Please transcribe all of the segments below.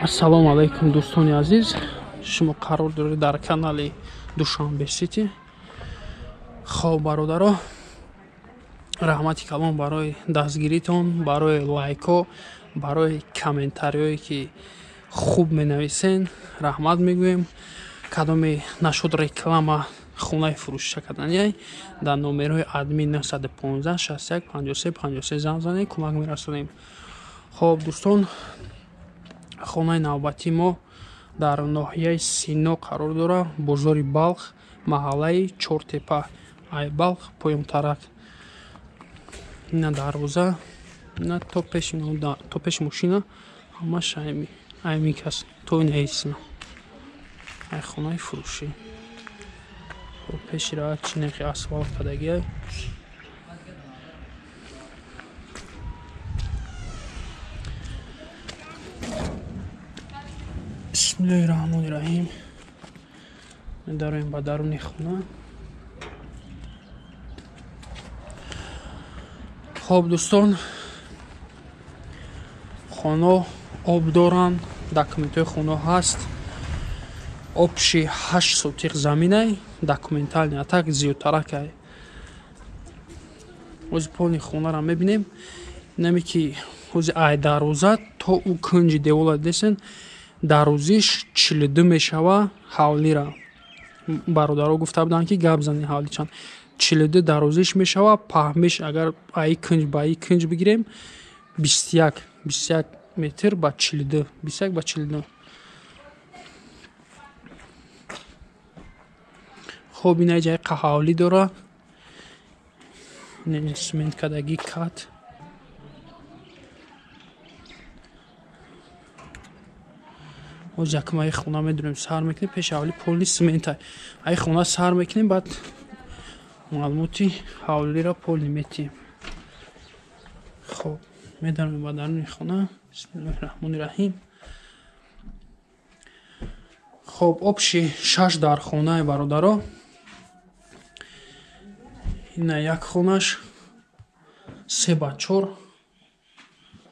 Ассалому алайкум, дӯстони азиз. Шумо қарор доред дар канали Душанбе Сити. Хоб, бародаро, раҳмати калон барои дастгиритон, барои лайкҳо, барои комментариҳое ки хуб менависен, раҳмат мегӯем. Кадоме нашуд реклама хонаи фурӯшиша кардани, дар номерҳои админ 915 61 53 53 занг занед, кӯмак мерасонем. Хоб, дӯстон, хонаи навбатии мо дар ноҳияи Сино қарор дорад, бозори Балх, маҳаллаи Чортепа, ай Балх поёнтарак. Ина дарвоза, ина то пеши мошина ҳамаш айми кас, то ина исна. Ай хонаи фурӯшӣ. Хоб, пеши раҳ чӣ нерхи асфалт кардагиай. Бисмиллоҳи раҳмони раҳим. Медароем ба даруни хона. Хоб, дӯстон, хона об доранд, документҳои хона ҳаст. Обши 8 сотиқ заминай, документални атак зиёдтаракай. Ози полни хонаро мебинем. Инаме ки ози ай дарвоза то ӯ кунҷи девола десен, дарвозиш 42 мешава ҳавлира. Бародаро гуфта буданд ки гап зани ҳавли чанд. 42 дарвозиш мешава, паҳмиш агар ай кунҷ ба ай кунҷ бигирем 21 метр ба 42, 21 ба 42. Хоб, ина ҷай қаҳавлӣ дора. Ина смент кардагӣ кат. Оз якум ай хона медурем, сар мекунем, пеши ҳавлӣ полни смента. Ай хона сар мекунем, баъд маълумоти ҳавлиро полни метиҳем. Хоб, медароем ба даруни хона. Бисмиллоҳи раҳмони раҳим. Хоб, обши 6 дар хонаи бародаро. Ина як хонаш 3 ба 4.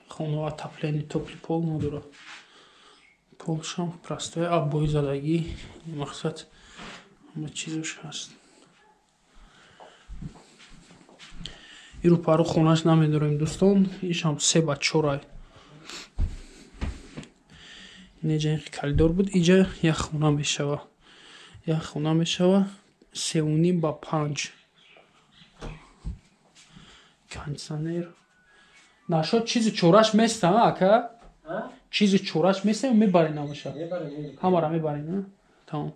Хона отопление топли пол надорад. Полшам простой обои задагӣ, мақсад ҳама чизош ҳаст. Иру пару хонаш намедорем, дӯстон, ишам 3 ба 4 ай. Инҷа ин коридор буд, иҷа як хона мешава. Як хона мешава 3.5 ба 5. Кондиционер. Нашод чизи чораш места, ака? Чизи чораш места ё мебарем намаша? Ҳамара мебарем, тамом.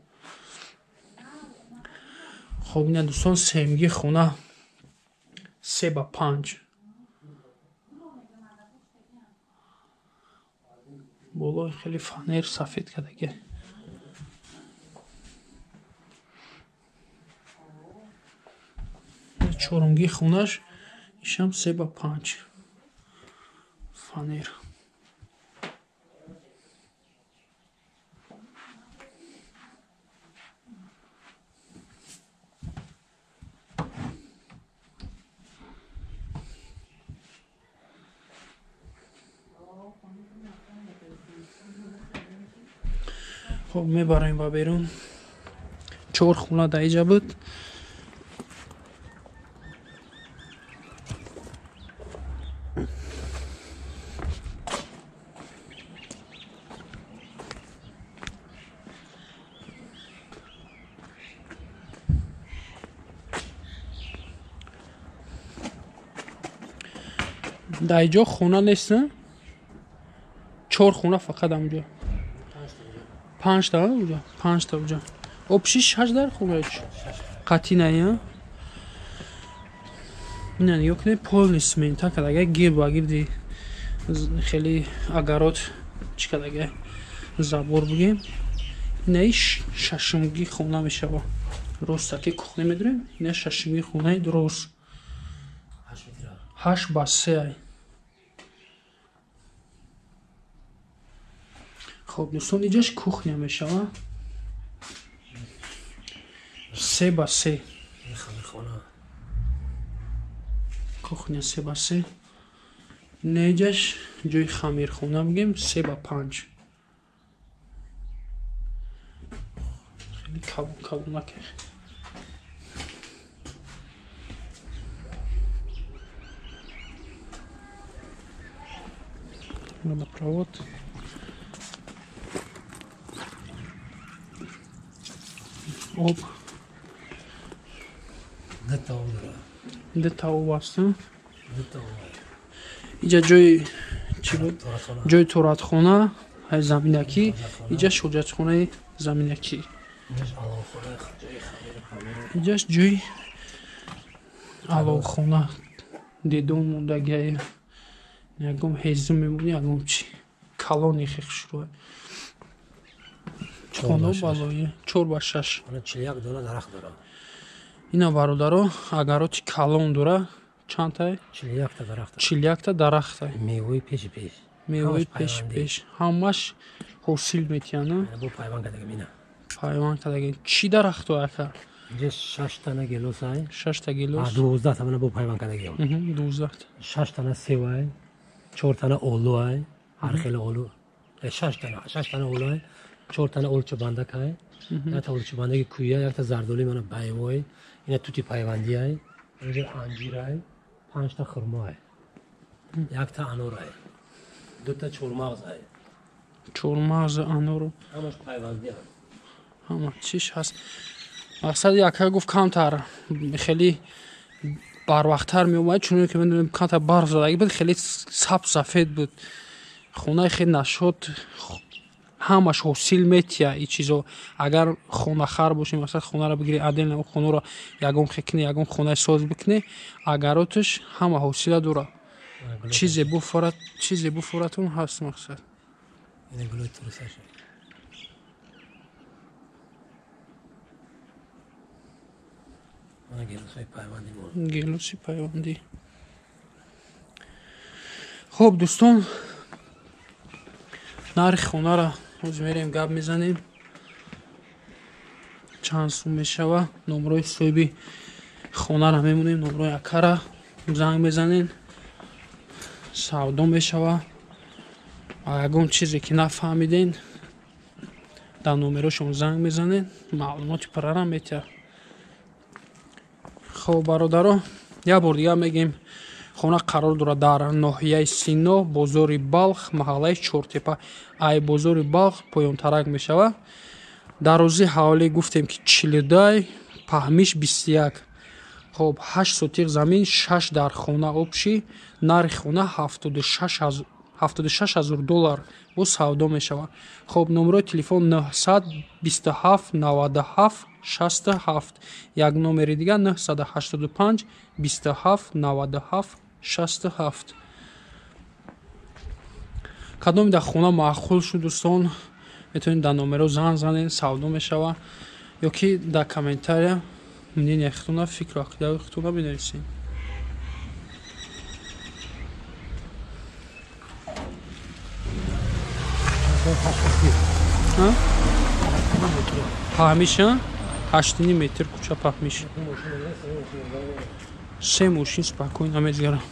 Хоб, ина дӯстон, семги хона 3 ба 5. Болои хеле фанер сафед кардагӣ. Чорумги хонаш ишам 3 ба 5. Фанер. Хоб, мебарем ба берун. 4 хона дар иҷа буд. Дар иҷо хона нест, 4 хона фақат ҳамҷо. 5 та уҷа, 5 та уҷа. Обши 6 дар хона ч. Қатъи на, ина нигоҳ кунед, полни смента кардага, гирд ба гирди хеле агарот чӣ кардага, забор бигем. Ина иш шашумги хона мешава. Роста ки кухня медурем, ина шашумги хонаи дуруст. 8 ба 3 ай. Хоб, дӯстон, иҷаш кухня мешава. 3 ба 3. Кухня 3 ба 3. Неҷаш ҷои хамирхона бигем 3 ба 5. Хеле калон калонак. Водопровод. Об. Дета об аст. Иҷа ҷои чӣ буд? Ҷои торатхона, заминакӣ, иҷа шоҷатхонаи заминакӣ. Иҷаш ҷои аловхона. Дедон мондагиае. Ягон ҳезум мемонӣ, ягон чи. Калони хушрӯ. Хона балои 4 ба 6. 41 дона дарахт дорад. Ина бародаро, агароти калон дора, чандтай? 41 та дарахт. 41 та дарахт. Меваи пеши пеш. Меваи пеши пеш. Ҳамаш ҳосил метиҳанд. Бо пайванд кардагим ина. Пайванд кардагим. Чӣ дарахто ака? Инҷа 6 тана гелос ай. 6 та гелос. 12 та мана бо пайванд кардагим. 12. 6 тана сев ай, 4 тана олу ай, ҳар хел олу. 6 тана, 6 тана олу ай, 4 тана олча бандак ай. Якта олча бандаки куя, якта зардоли мана байвой, ина тути пайванди ай, инҷа анҷир ай, 5 та хурмо ай. Якта анор ай. 2 та чормағз ай. Чормағз, анор. Ҳамаш пайванди ай. Ҳама чиш ҳаст. Мақсад яка гуфт камтар хеле барвақттар меомад, чуноне ки медонем камтар барф задагӣ буд, хеле сабз сафед буд. Хонаи хеле нашод, ҳамаш ҳосил метия и чизо. Агар хонахар бошем, масалан хонаро бигирӣ, отдельно хонаро ягон хекне, ягон хонаи соз бикне, агароташ ҳама ҳосила дора. Чизе буфорад, чизе буфоратон ҳаст мақсад. Ина гулои турсаш. Гелосои пайвандӣ. Гелоси пайвандӣ. Хуб дӯстон, нархи хонаро ҳозир мерем гап мезанем. Чанд сум мешава? Номрои соҳиби хонаро мемонем, номрои акара занг мезанем. Савдо мешава. Ягон чизе ки нафаҳмиден, дар номерошон занг мезанем, маълумоти пуррара метиҳад. Хоб бародаро, як бор дигар мегем, хона қарор дорад дар ноҳияи Сино, бозори Балх, маҳаллаи Чортепа. Ай бозори Балх поёнтарак мешавад. Дарозии ҳавлӣ гуфтем ки 42, паҳмиш 21. Хоб 8 сотиқ замин, 6 дар хона обши, нархи хона 76 ҳазор доллар бо савдо мешавад. Хоб номерои телефон 927 97 67, як номери дигар 985 27 97 67. Кадоме дар хона маъқул шуд дӯстон, метавонед дар номеро занг занед, савдо мешавад, ё ки дар комментария мнения худтона, фикру ақидаи худтона бинависед. Паҳмиш, 8,5 метр кӯча паҳмиш. Се мошин спокойно мезгарам.